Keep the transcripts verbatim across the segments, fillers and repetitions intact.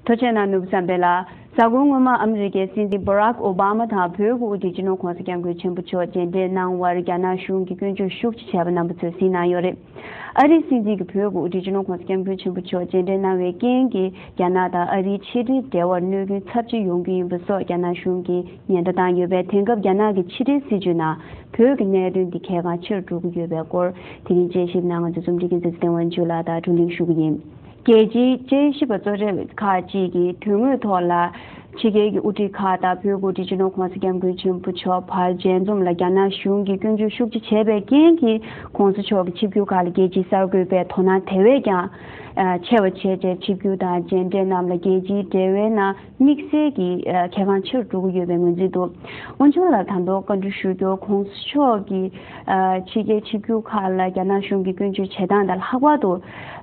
ཐུགས་རྗེ་གནང་ནོར་བུ་བསམ་འཕེལ་ལགས། གཟའ་འཁོར་སྔོན་མ་ཨ་མི་རི་ཀའི་སྲིད་འཛིན་བྷ་རག་ཨོ་བྷ་མ་དང་བོད་ཀྱི་དབུ་ཁྲིད་སྤྱི་ནོར་༸གོང་ས་༸སྐྱབས་མགོན་ཆེན་པོ་མཆོག་མཇལ་འཕྲད་གནང་བར་རྒྱ་ནག་གཞུང་གིས་སྐྱོན་བརྗོད་ཤུགས་ཆེ་བྱས་པ་རྣམ་པ་ཚོས་གཟིགས་གནང་ཡོད་རེད། ཨ་རིའི་སྲིད་འཛིན་གྱིས་བོད་ཀྱི་དབུ་ཁྲིད་སྤྱི་ནོར་༸གོང་ས་༸སྐྱབས་མགོན་ཆེན་པོ་མཆོག་མཇལ་འཕྲད་གནང་བའི་རྐྱེན་གྱིས་རྒྱ་ནག་དང་ཨ་རིའི་ཕྱི་འབྲེལ་འབྲེལ་བར་གནོད་སྐྱོན་ཚབས་ཆེ་ཡོང་རྒྱུ་ཡིན་པ་སོགས་རྒྱ་ནག་གཞུང་གིས་ཉེན་བརྡ་བཏང་ཡོད་པས། དེང་སྐབས་རྒྱ་ནག་གི་ཕྱི་འབྲེལ་སྲིད་བྱུས་ནང་བོད་ཀྱི་གནད་དོན་འདི་གལ་འགངས་ཆེ་རུ་འགྲོ་གི་ཡོད་པའི་སྐོར་དེ་རིང་དཔྱད་ཞིབ་གནང་ང་ཚོའི་རྩོམ་སྒྲིག་མཁན་ཚེ་བརྟན་དབང་ཕྱུག་ལགས་དང་བགྲོ་གླེང་ཞུ་གི་ཡིན། རྒྱལ་སྤྱིའི་དཔྱད་ཞིབ་པ་གཙོ་གྲས་ཁག་ཅིག་གིས་དོན་དངོས་ཐོག་ལ་ཕྱི་རྒྱལ་གྱི་དབུ་ཁྲིད་ཁག་དང་བོད་དབུ་ཁྲིད་སྤྱི་ནོར་༸གོང་ས་༸སྐྱབས་མགོན་ཆེན་པོ་མཆོག་བར་མཇལ་འཛོམས་ལ་རྒྱ་ནག་གཞུང་གིས་སྐྱོན་བརྗོད་ཤུགས་ཆེ་བྱས་པའི་རྐྱེན་གྱིས་༸གོང་ས་མཆོག་གི་ཆིབས་བསྒྱུར་ཁག་ལ་རྒྱལ་སྤྱིའི་གསར་འགོད་པའི་དོ་སྣང་དེ་བས་ཀྱང་ཆེ་བ་བྱས་རྗེས་ཆིབས་བསྒྱུར་དང་མཇལ་འཕྲད་རྣམས་ལ་རྒྱལ་སྤྱིའི་འབྲེལ་བའི་ནང་དམིགས་བསལ་གྱི་ཨ་གལ་འགངས་ཆེ་རུ་འགྲོ་གི་ཡོད་པའི་ངོས་འཛིན་འདུག་དབང་ཕྱུག་ལགས་ད་དུང་བཀའ་འདྲི་ཞུ་རྒྱུར་༸གོང་ས་མཆོག་གིས་ཨ་ཕྱི་རྒྱལ་ཆིབས་བསྒྱུར་ཁག་ལ་རྒྱ་ནག་གཞུང་གིས་སྐྱོན་བརྗོད་བྱེད་སྟངས་དང་། ལྷག་པར་དུ་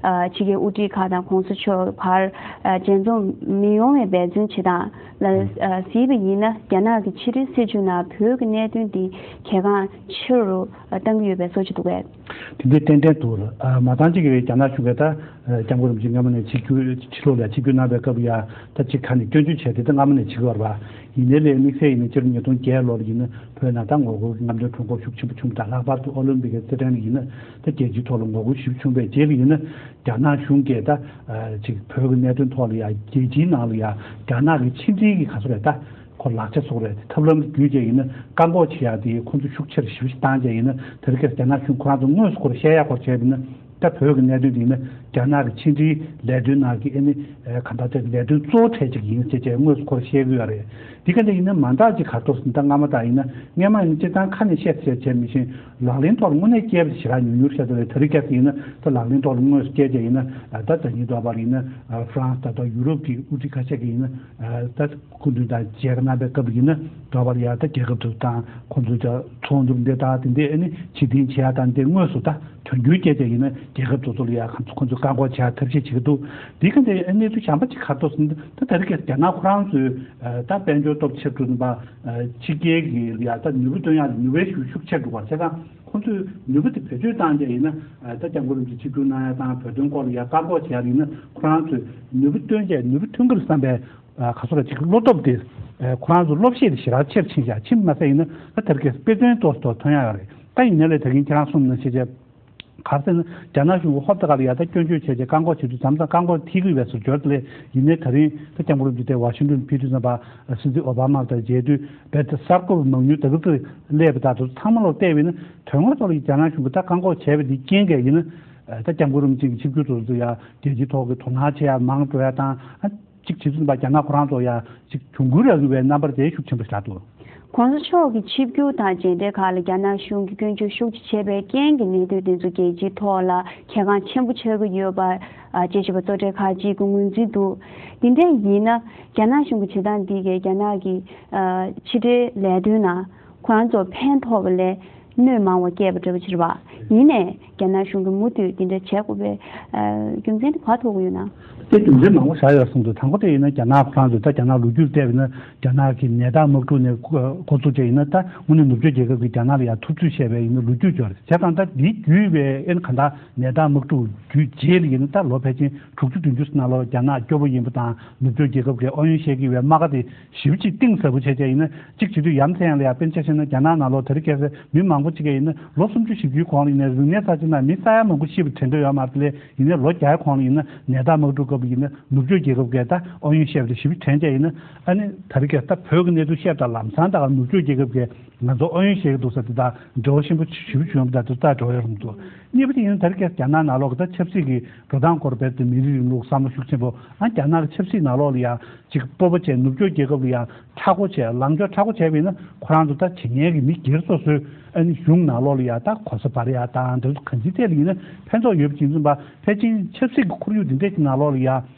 ཨ་ཕྱི་རྒྱལ་དབུ་ཁྲིད་ཁག་དང་༸གོང་ས་མཆོག་བར་ཨ་མཇལ་འཛོམས་མི་ཡོང་བའི་འབད་བརྩོན་བྱེད་སྟངས་ལ་ཨ་གཟིགས་པ་ཡིན་ན། རྒྱ་ནག་གི་ཕྱི་འབྲེལ་སྲིད་བྱུས་ནང་བོད་ཀྱི་གནད་དོན་འདི་གལ་འགངས་ཆེ་རུ་ཨ་བཏང་གི་ཡོད་པའི་བཟོ་ཅིག་འདུག་གས། དེ་འདྲའི་ཏན་ཏན་འདུག་ལ། ཨ་མ་ཐང་གཅིག་གིས་རྒྱ་ནག་གཞུང་གིས་ད་ཨ་སྐྱབས་མགོན་རིན་པོ་ཆེ་སྔ་མ་ནས་ཆིབས་བསྒྱུར་ཕྱི་ལོགས་ལ་ཆིབས་བསྒྱུར་གནང་བའི་སྐབས་ལ་ཡ་ད་གཅིག་ཁ་ནས་སྐྱོན་བརྗོད་བྱས་དེ་ད་སྔ་མ་ནས་བྱེད་ཀྱི་ཡོད་རེད་པ། ཡིན་ནའི་ལས་དམིགས་བསལ་ཡིན་ན་སྤྱི་ལོ་ཉིས་སྟོང་བརྒྱད་ལོར་ཡིན་ན་བོད་ནང་ད་ངོ་རྒོལ་གྱི་རྔམ་སྟོན་ཁྲོམ་སྐོར་ཤུགས་ཆེན་པོ་བྱུང་། ད་ལྷག་པར་དུ་ཨོ་ལིམ་པིག་གི་རྩེད་འགྲན་ལ་ཡིན་ན་ད་རྒྱལ་སྤྱིའི་ཐོག་ལ་ངོ་རྒོལ་ཞེ་པོ་བྱུང་བའི་རྗེས་ལ་ཡིན་ན་རྒྱ་ནག་གཞུང་གིས་ད་ཨ་ཅིག་བོད་ཀྱི་གནད་དོན་ཐོག་ལ་ཡ་རྒྱལ་སྤྱིའི་ནང་ལ་ཡ་རྒྱ་ནག་གི་ཕྱི་འབྲེལ་གྱི་ག་ཚོད་རེད་ད། ཁོ་ལག་ཆ་སོགས་རེད། ཐབས་ལམ་བརྒྱུད་བྱས་ཡིན་ན་བཀག་འགོག་བྱེད་ཡག་དེ་ཁོང་ཚོ་ཤུགས་ཆེར་ཞེ་པོ་ཞིག་བཏང་བྱས་ཡིན་ན་དེ་རིང་ཁ་སང་རྒྱ་ནག་གཞུང་ཁོ་རང་ཚོ་དངོས་སུ་ཁོ་རང་བཤད་ཡག་སྐོར་བྱས་པ་ཡིན་ན་ད་བོད་ཀྱི་གནད་དོན་དེ་ཡིན་ན་རྒྱ་ནག་གི་ཕྱི་འབྲེལ་ལས་དོན་ནང་གི་ཨ་ནི་གང་ལྟར་དེ་ལས་དོན་གཙོ་བོ་གྲས་ཅིག་ཡིན་ཟེར་བྱས་དངོས་སུ་ཁོ་རང་བཤད་ཀྱི་ཡོད་རེད། དེ་ག་འདྲ་ཡིན་ན་མ་འདྲ་ཅིག་ག་ཐོག་ཟིན་ད་སྔ་མ་དང་ཡིན་ན་སྔ་མ་ཡིན་ན་སྤྱིར་བཏང་ཁ་ནས་བཤད་ཟེར་བྱས་མི་ཤེས། ལག་ལེན་ཐོག་ལ་དངོས་གནས་སྐྱེལ་བ་ཞེ་དྲག་ཉུང་ཉུང་བཤད་ཚར་རེད། དེ་རིང་ཁ་སང་ཡིན་ན་ད་ལག་ལེན་ཐོག་ལ་དངོས་སུ་སྐྱེལ་བྱས་ཡིན་ན་ད་ད་ཉིན་དོག་པར་ཡིན་ན་ཧྥ་རན་སི་ད་ལྟ་ཡུ་རོབ་ཀྱི་དབུ་ཁྲིད་ཁ་ཤས་ཀྱིས་ཡིན་ན་ད། སྐུ་མདུན་དང་མཇལ་ཁ་གནང་བའི་སྐབས་ཡིན་ན་འདྲ་བར་ཡ་ད་རྒྱལ་ཁབ་དེ་དང་ཁོང་ཚོའི་ད་ཚོགས་འདུ་འདི་དང་དེ་འདྲའི་ཨ་ནི་ཕྱིར་འཐེན་བྱེད་ཡ་དང་དེ་དངོས་སུ་ད་དོན་འཁྱོལ་སྐྱེལ་བྱས་ཡིན་ན་རྒྱལ་ཁབ་དེ་ཚོ་ལ་ཡ་ཁོང་ཚོ་ཁོང་ཚོས་བཀག་འགོག་བྱེད་ཡ་ཐབས་ཤེས་བྱེད་ཀྱི་འདུག་འདི་ག་འདྲའི་ཨ་ནི་དུ་གཞན་པ་ཅིག་ག་ཐོག་སོང་ད་ད་རེས་ཀྱི་རྒྱ་ནག་ཁོ་རང་ཚོས་ད་དཔལ་འབྱོར་སྟོབས་ཆེར་འགྲོ་བཞིན་པ་ཕྱི་རྒྱལ་གྱི་ལ་ཡ་ད་ནུས་པ་བཏོན་ཡ་ནུས་པའི་ཤུགས་ཤུགས་ཆེར་འགྲོ་བ་བྱས་ཙང་ཁོང་ཚོས་ནུས་པ་དེ་བེད་སྤྱོད་བཏང་བྱས་ཡིན་ན་ད་སྐྱབས་མགོན་རིན་པོ་ཆེ་ཆིབས་བསྒྱུར་གནང་ཡ་དང་བོད་དོན་སྐོར་ལ་ཡ་བཀག་འགོག་བྱེད་ཡ་ཡིན་ན་ཁོ་རང་ཚོས་ནུས་པ་བཏོན་བྱས་ནུས་པ་ཐོན་གྱི་རེད་བསམ་པའི། ཨ་ག་ཚོད་ལ་ཅིག་བློ་སྟོབས་དེ་ཨ་ཁོ་རང་ཚོ་བློ་ཤེད་དེ་ཞེ་དྲག་ཆེར་ཕྱིན་བཞག་ཕྱིན་མ་ཟད་ཡིན་ན་ད་དེར་གས་དཔེ་མཚོན་ཏོག་ཙམ་ཐོན་ཡག་ཡོད་རེད། ད་ཡིན་ནའི་ལས་ད་གིན་ཁྱེད་རང་གསུངས་ནང་བཞིན་བྱས་ག་རེ་ཟེར་ན་རྒྱ་ནག་གཞུང་གི་ཧོབ་ཏེ་ག་ལ་ཡ་ད་སྐྱོན་བརྗོད་བྱས་རྗེས་བཀག་འགོག་བྱེད་དུས་མཚམས་མཚམས་བཀག་འགོག་ཐེབས་ཀྱི་ཡོད་པའི་བཟོ་འབྱོར་དེ་ལས་ཡིན་ནའི་ད་རིང་ད་སྐྱབས་མགོན་རིན་པོ་ཆེ་དེ་ཝ་ཤིང་ཏོན་ཕེབས་དུས་ཙམ་པ་སྲིད་འཛིན་ཨོ་བྷ་མ་དང་མཇལ་དུས་རྦད་དེ་གསར་འགོད་པ་མང་ཉུང་ད་ག་ཚོད་སླེབས་པ་དང་དེ་ཚོ་ཚང་མ་ལོག་བལྟས་པ་ཡིན་ན་དོན་དངོས་ཐོག་ལ་རྒྱ་ནག་གཞུང་གིས་ད་བཀག་འགོག་བྱས་པ་དེ་རྐྱེན་གྱིས་ཡིན་ན་ད་སྐྱབས་མགོན་རིན་པོ་ཆེ་གི་ཆིབས་བསྒྱུར་དེ་ཚོ་ཡ་རྒྱལ་སྤྱིའི་ཐོག་གི་དོ་སྣང་བྱེད་ཡ་མང་འགྲོ་ཡ་དང་ཨ། གཅིག་བྱེད་ཚུལ་པ་རྒྱ་ནག་ཁོ་རང་ཚོ་ཡ་གཅིག་གྱོང་གུན་རག་གི་བའི་རྣམ་པ་དེ་ཤུགས་ཆེན་པོ་ཞིག་རག་འདུག་གོང་ས་མཆོག་གི་ཆིབས་བསྒྱུར་དང་མཇལ་འཕྲད་ཁག་ལ་རྒྱ་ནག་གཞུང་གིས་སྐྱོན་བརྗོད་ཤུགས་ཆེ་བྱས་པའི་རྐྱེན་གྱིས་གནད་དོན་དེ་ཚོ་རྒྱལ་སྤྱིའི་ཐོག་ལ་གལ་འགངས་ཆེན་པོ་ཆགས་ཀྱི་ཡོད་པ་དཔྱད་ཞིབ་པ་གཙོ་གྲས་ཁག་ཅིག་གིས་ངོས་འཛིན་འདུག་དེ་འདྲ་ཡིན་ན་རྒྱ་ནག་གཞུང་གི་བྱེད་སྟངས་འདི་གས་རྒྱ་ནག་གི་ཕྱི་འབྲེལ་ལས་དོན་ནང་ཁོ་རང་ཚོ་ཕན་ཐོགས་པ་ལས། གནོད་མང་བ་བསྐྱལ་བ་འདྲ་བོ་ཕྱིར་བ། ཡིན་ནའི་རྒྱ་ནག་གཞུང་གིས་མུ་མཐུད་འདི་འདྲ་བྱེད་དགོས་པའི་རྒྱུ་མཚན་དེ་ག་ཐུག་གི་ཡོད་ན། དེ་རྒྱུ་མཚན་མང་པོ་ཞིག་ཡོད་གསུངས་འདུག་དང་པོ་དེ་ཡིན་ན་རྒྱ་ནག་ཁོ་རང་ཚོས་ད་རྒྱ་ནག་ལོ་རྒྱུས་བལྟས་པ་ཡིན་ན་རྒྱ་ནག་གི་ནད་བརྟག་དམག་འཁྲུག་ནས་འགོ་འཛུགས་བྱས་ཡིན་ན་ད་དངོས་གནས་ནུབ་ཕྱོགས་རྒྱལ་ཁབ་ཀྱིས་རྒྱ་ནག་ལ་ཡང་ཐུབ་ཚོད་བྱས་པའི་ཡིན་ན་ལོ་རྒྱུས་ཡོད་རེད། བྱས་ཙང་ད་འདིའི་བརྒྱུད་པའི་ཨེ་གང་ལྟར་ནད་བརྟག་དམག་འཁྲུག་བརྒྱུད་རྗེས་ལ་ཡིན་ན་ད་ལོ་ཕལ་ཆེར་དྲུག་ཅུ་བདུན་ཅུ་ཙམ་ནང་ལོགས་རྒྱ་ནག་སྐྱོ་པོ་ཡིན་པ་དང་ནུབ་ཕྱོགས་རྒྱལ་ཁབ་ཀྱིས་ཨུ་ཡོན་བཤད་ཀྱི་ཡོད་པའི་རྨ་ཁ་དེ་ཞེ་པོ་ཅིག་གཏིང་ཟབ་པོ་བྱས་བྱས་ཡིན་ན་གཅིག་བྱེད་དུས་ཡ་མཚན་ཡང་ལ་ཡ་དཔེར་ན་ཆ་བཞག་ན་རྒྱ་ནག་ནང་ལོགས་དེ་རིང་ཁ་སང་མི་མང་པོ་ཅིག་གིས་ཡིན་ན་ལོ་སུམ་ཅུ་བཞི་བཅུའི་གོང་ལ་ཡིན་ན་རིག་གནས་གསར་བརྗེ་ནང་མི་ས་ཡ་མང་པོ་ཤི་བ་དྲན་འདོད་ཡོད་མ་རེད་དེ་ལས་ཡིན་ན་ལོ་བརྒྱའི་གོང་ལ་ཡིན་ན་ནད་བརྟག་དམག་འཁྲུག་སྐབས་ཡིན་ན་ནུབ་ཕྱོགས་རྒྱལ་ཁབ་ཀྱིས་ད་ཨུ་ཡོན་བཤད་པ་དེ་ཞེ་པོ་དྲན་བྱས་ཡིན་ན་ཨ་ནི་དེ་རིང་ཁ་སང་ད་བོད་ཀྱི་གནས་ཚུལ་བཤད་པ་དང་ལམ་སང་ད་ག་ནུབ་ཕྱོགས་རྒྱལ་ཁབ་ཀྱིས་ང་ཚོ་ཨུ་ཡོན་བཤད་ཀྱི་འདུག་ཟེར་དེ་དང་འབྲེལ་བ་ཆེན་པོ་ཞེ་པོ་བྱུང་ཡོད་པ་དང་དེ་ལྟར་འབྲེལ་བ་ཡོད་རུང་འདུག་གཉིས་པ་དེ་ཡིན་ན་དེ་རིང་ཁ་སང་རྒྱ་ནག་ནང་ལོགས་ཀྱི་ད་ཆབ་སྲིད་ཀྱི་འགྲོ་སྟངས་སྐོར་རྦད་དེ་མི་རིགས་རིང་ལུགས་བསམ་བློ་ཤུགས་ཆེན་པོ་ཨ་རྒྱ་ནག་གི་ཆབ་སྲིད་ནང་ལོགས་ལ་ཡ་ཅིག་སྤོབས་པ་བྱས་ནུབ་ཕྱོགས་རྒྱལ་ཁབ་ལ་ཡ་མཁྲེགས་པོ་བྱས་ལངས་ཕྱོགས་མཁྲེགས་པོ་བྱས་པ་ཡིན་ན་ཁོ་རང་ཚོ་ད་བྱེད་མཁན་གྱི་མི་སྒེར་སོ་སོའི་ཨ་ནི་གཞུང་ནང་ལོགས་ལ་ཡ་ད་གོ་ས་འབར་ཡ་དང་འདི་ཚོ་གང་ཅིའི་ཐད་ལ་ཡིན་ན་ཕན་ཐོགས་ཡོད་པ་ཅིག་ཡིན་ཙམ་པ་ཕལ་ཆེར་ཆབ་སྲིད་ཀྱི་ཁོར་ཡུག་འདི་འདྲས་ཀྱི་ནང་ལོགས་ལ་ཡ་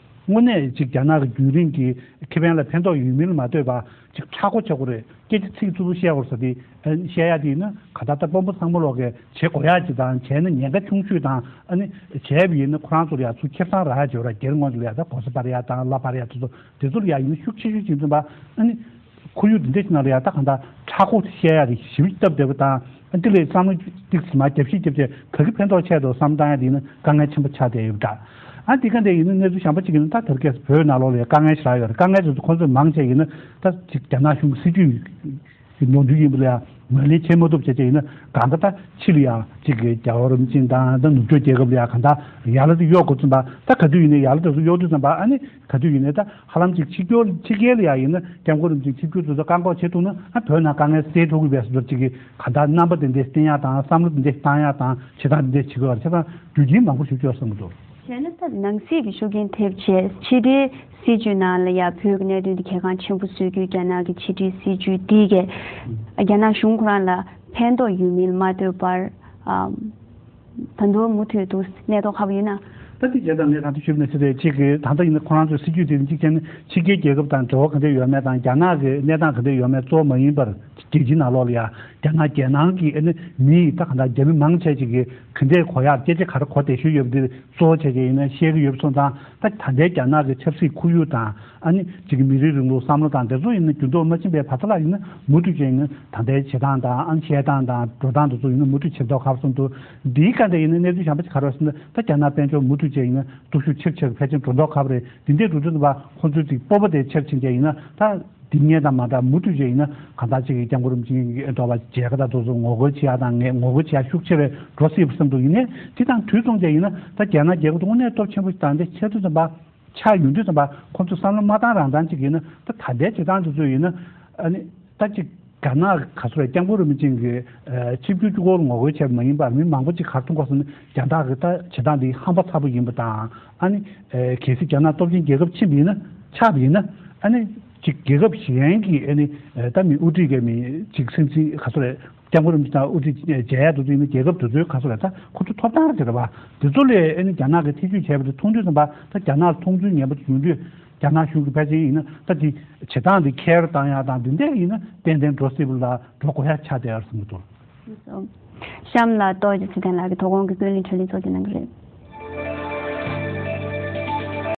དངོས་གནས་ཅིག་རྒྱ་ནག་གི་བརྒྱུད་རིམ་གྱི་ཁེ་ཕན་ལ་ཕན་ཐོགས་ཡོད་མིན་ལ་མ་ལྟོས་པ་ཅིག་མཁྲེགས་པོ་བྱེད་དགོས་རེད། སྐད་ཆ་ཚིག་རྩུབ་པོ་བཤད་དགོས་ས་དེ་བཤད་ཡ་དེ་ཡིན་ན་ག་ད་ལྟ་དཔོན་པོ་ཚང་མ་ལོག་གིས་བྱེད་དགོས་ཡ་ཅིག་དང་བྱས་ན་ཉེན་ཁ་ཆུང་ཤོས་དང་ཨ་ནི་བྱས་པ་ཡིན་ན་ཁོ་རང་ཚོར་ཡ་ཚུར་ཁེ་བཟང་རག་ཡ་ཅིག་ཡོད་ར། སྒེར་ངོས་ནས་ལ་ཡ་ད་གོ་ས་སྤར་ཡ་དང་ལ་སྤར་ཡ་དེ་ཚོ་དེ་ཚོ་ལ་ཡ་ཡིན་ན་ཤུགས་ཆེ་ཤོས་ཅིག་འཛིན་པ་ཨ་ནི་ཁོར་ཡུག་འདི་འདྲ་ཞིག་ནང་ལ་ཡ་ད་གང་ལྟར་མཁྲེགས་པོ་བཤད་ཡ་དེ་ཞིབ་སྟབས་བདེ་པོ་དང་ཨ་འདི་ལས་བསམ་བློ་ཏིག་ཙམ་མར་རྒྱབ་བཤིག་རྒྱབ་བྱས་ག་གི་ཕན་ཐོགས་ཆེ་འདུག་བསམ་བཏང་ཡ་དེ་ཡིན་ན་དཀའ་ངལ་ཆེན་པོ་ཆགས་བསྡད་ཡོད་པ་འདྲ། ཨ་འདི་ག་འདྲ་ཡིན་ན་གནས་ཚུལ་གཞན་པ་ཅིག་ཡིན་ན། ད་དེ་རིང་ཁ་སང་བོད་ནང་ལོགས་ལ་ཡང་དཀའ་ངལ་ཞེ་དྲག་ཡོད་རེད། དཀའ་ངལ་དེ་ཚོ་ཁོང་ཚོས་མང་ཆེ་ཡིན་ན་ད་ཅིག་རྒྱ་ནག་གཞུང་གི་སྲིད་ཇུས་ཀྱི་ནོར་འཁྲུལ་ཡིན་པ་ལ་ཡང་ངོས་ལེན་བྱེད་མ་ཐུབ་བྱས་བྱས་ཡིན་ན། གང་ལྟར་ད་ཕྱི་ལ་ཡང་ཅིག་གི་རྒྱལ་བ་རིན་པོ་ཆེ་དང་ད་ནུབ་ཕྱོགས་རྒྱལ་ཁབ་ལ་ཡང་གང་ལྟར་ཡར་ལ་དེ་གཡོག་དགོས་ཙམ་པ། ད་ག་དུས་ཡིན་ནའི་ཡར་ལ་དེ་ཚོ་གཡོག་དུས་ཙམ་པ། ཨ་ནི་ག་དུས་ཡིན་ནའི་ད་ཧ་ལམ་ཅིག་ཕྱི་རྒྱལ་ཕྱི་རྒྱལ་ལ་ཡང་ཡིན་ན་སྐྱབས་མགོན་རིན་པོ་ཆེ་ཆིབས་བསྒྱུར་དེ་ཚོ་བཀག་འགོག་བྱེད་ཐུབ་ན། ཨ་བོད་ནང་དཀའ་ངལ་སེལ་ཐུབ་ཀྱི་རེད་ཟེར་བ་ཅིག་གི་གང་ལྟར་རྣམ་པ་དེ་འདྲས་བསྟན་ཡག་དང་བསམ་བློ་དེ་འདྲས་བཏང་ཡག་དང་བྱེད་སྟངས་དེ་འདྲས་བྱེད་དགོས་པ་རེད། བྱས་ཙང་རྒྱུ་རྐྱེན་མང་པོ་ཞིག་ཡོད་བསམ་གྱི་འདུག། བྱས་ན་ད་ནང་སྲིད་ཀྱི་ཤུགས་རྐྱེན་ཐེབས་བྱས་ཕྱི་འབྲེལ་སྲིད་ཇུས་ནང་ལ་ཡང་བོད་ཀྱི་གནད་དོན་དེ་གལ་འགངས་ཆེན་པོ་བཟོ་རྒྱུའི་རྒྱ་ནག་གི་ཕྱི་འབྲེལ་སྲིད་ཇུས་འདི་གས་རྒྱ་ནག་གཞུང་ཁོ་རང་ལ་ཕན་ཐོགས་ཡོད་མིན་མ་ལྟོས་པར། ཨམ། ད་དུང་མུ་མཐུད་དུ་གནས་ཐོག་ཁག་པོ་ཡོད་ན། ད་དེ་བྱས་ཙང་ངས་ད་ལྟ་ཞུས་པ་ནང་བཞིན་རེད། གཅིག་གིས་ད་ལྟ་ཡིན་ན་ཁོ་རང་ཚོའི་སྲིད་ཇུས་དེ་གཅིག་བྱས་ན་ཕྱི་རྒྱལ་རྒྱལ་ཁབ་དང་འབྲེལ་བ་ག་འདྲ་ཡོད་མེད་དང་། རྒྱ་ནག་གི་གནས་སྟངས་ག་འདྲ་ཡོད་མེད་གཙོ་བོ་མ་ཡིན་པར། རྒྱལ་སྤྱིའི་ནང་ལོགས་ལ་ཡང་རྒྱ་ནག་རྒྱལ་ནང་གི་ཨ་ནི་མི་ཡིས་ད་ག་འདྲ། རྒྱ་མི་མང་ཆེ་ཅིག་གིས་ག་འདྲས་གོ་ཡག་སྐད་ཆ་ག་རེ་གོ་བདེ་ཤོས་ཡོད་པ་འདི་གཙོ་བོ་བྱས་བྱས་ཡིན་ན་ཤེས་ཀྱི་ཡོད་པ་སོང་ཙང་། ད་ད་ལྟའི་རྒྱ་ནག་གི་ཆབ་སྲིད་ཁོར་ཡུག་དང་། ཨ་ནི་ཅིག་གི་མི་རིགས་རིང་ལུགས་བསམ་བློ་དང་དེ་ཚོ་ཡིན་ན་འགྱུར་ལྡོག་མ་ཕྱིན་པའི་བར་དུ་ལ་ཡིན་ན། མུ་མཐུད་བྱས་ཡིན་ན་ད་ལྟའི་བྱེད་སྟངས་དང་། ཨ་ནི་བཤད་སྟངས་དང་འགྲོ་སྟངས་དེ་ཚོ་ཡིན་ན་མུ་མཐུད་བྱེད་མདོག་ཁ་པོ་བཟོ་འདུག། འདིའི་སྒང་དེ་ཡིན་ན་གནས་ཚུལ་གཞན་པ་ཅིག་ག་རེ་ཡོད་ཟེར་ན། ད་རྒྱ་ནག་དཔལ་འབྱོར་མུ་མཐུད་བྱས་ཡིན་ན་སྟོབས་ཤུགས་ཆེ་རུ་ཆེ་རུ་ཕལ་ཆེར་འགྲོ་མདོག་ཁ་པོ་རེད། འདི་འདྲའི་འགྲོ་དུས་ཙམ་པ་ཁོང་ཚོའི་ཅིག་སྤོབས་པ་དེ་ཆེ་རུ་ཕྱིན་བྱས་ཡིན་ན། ད་འདི་སྔོན་དང་མ་འདྲ་མུ་མཐུད་བྱས་ཡིན་ན། གང་ལྟར་ཅིག་གི་སྐྱབས་མགོན་རིན་པོ་ཆེ་མཇལ་ཁ་དང་དེ་ཚོ་ངོ་རྒོལ་བྱེད་ཡག་དང་། ངས་ངོ་རྒོལ་བྱེད་ཡག་ཤུགས་ཆེ་རུ་འགྲོ་སྲིད་པ་བསམ་འདུག། ཡིན་ནའི་དེ་དང་དུས་མཚུངས་བྱས་ཡིན་ན་ད་རྒྱ་ནག་རྒྱལ་ཁབ་དེ་དངོས་གནས་སྟོབས་ཆེན་པོ་ཞིག་ད་འདི་ཆགས་དུས་ཙམ་པ། ཆགས་ཡོང་དུས་ཙམ་པ་ཁོང་ཚོ་བསམ་བློ་མ་བཏང་རང་བཏང་ཅིག་ཡིན་ན། ད་ད་ལྟའི་བྱེད་སྟངས་དེ་ཚོ་ཡིན་ན། ཨ་ནི་ད་ཅིག་རྒྱ་ནག་ག་ཚོད་རེད། སྐྱབས་མགོན་རིན་པོ་ཆེ་གི་ཨ་ཆིབས་བསྒྱུར་གཅིག་པོ་ལ་ངོ་རྒོལ་བྱས་པ་མ་ཡིན་པར་མི་མང་པོ་ཅིག་ག་རེ་མཐོང་གི་ཡོད་ཟེར་ན། རྒྱ་ནག་གི་ད་བྱེད་སྟངས་འདི་ཧམ་པ་ཚ་པོ་ཡིན་པ་དང་། ཨ་ནི་ཨ་གལ་སྲིད་རྒྱ་ནག་སྟོབས་ཆེན་རྒྱལ་ཁབ་ཕྱིན་པ་ཡིན་ན། ཆགས་པ་ཡིན་ན། ཨ་ནི་ཅིག་རྒྱལ་ཁབ་གཞན་གྱི་ཨ་ནི་ཨ་ད་མི་དབུ་ཁྲིད་ཀྱི་མི་ཅིག་སྲིད་འཛིན་ག་ཚོད་རེད། སྐྱབས་མགོན་རིན་པོ་ཆེ་དང་དབུ་ཁྲིད་མཇལ་ཡག་དེ་ཚོ་ཡིན་ན། རྒྱལ་ཁབ་དེ་ཚོའི་ག་ཚོད་རེད། ད་ཁོ་ཚོ་ཐོབ་ཐང་རེད་པ། དེ་ཚོ་ལ་ཨ་ནི་རྒྱ་ནག་གིས་ཐེ་བྱུས་བྱས་པ་དེ་མཐོང་དུས་ཙམ་པ། ད་རྒྱ་ནག་ལ་མཐོང་ཚུལ་ངན་པ་དེ་ཡོང་དུས། རྒྱ་ནག་གཞུང་གིས་ཕལ་ཆེར་ཡིན་ན་ད་དེ་བྱེད་སྟངས་དེ་ཁྱེར་བཏང་ཡག་དང་། དེ་འདྲ་ཡིན་ན་ཏན་ཏན་འགྲོ་སྲིད་པ་ལ་འགྲོ་དགོས་ཡག་ཆགས་བསྡད་ཡོད་བསམ་གྱི་འདུག། གཤམ་ལ་རྡོ་རྗེ་ཚེ་བརྟན་ལགས་ཀྱིས་དོ་དགོང་གི་ཀུན་གླེང་དྲི་ལན་ཚོགས་ཀྱི་གནང་གི་རེད།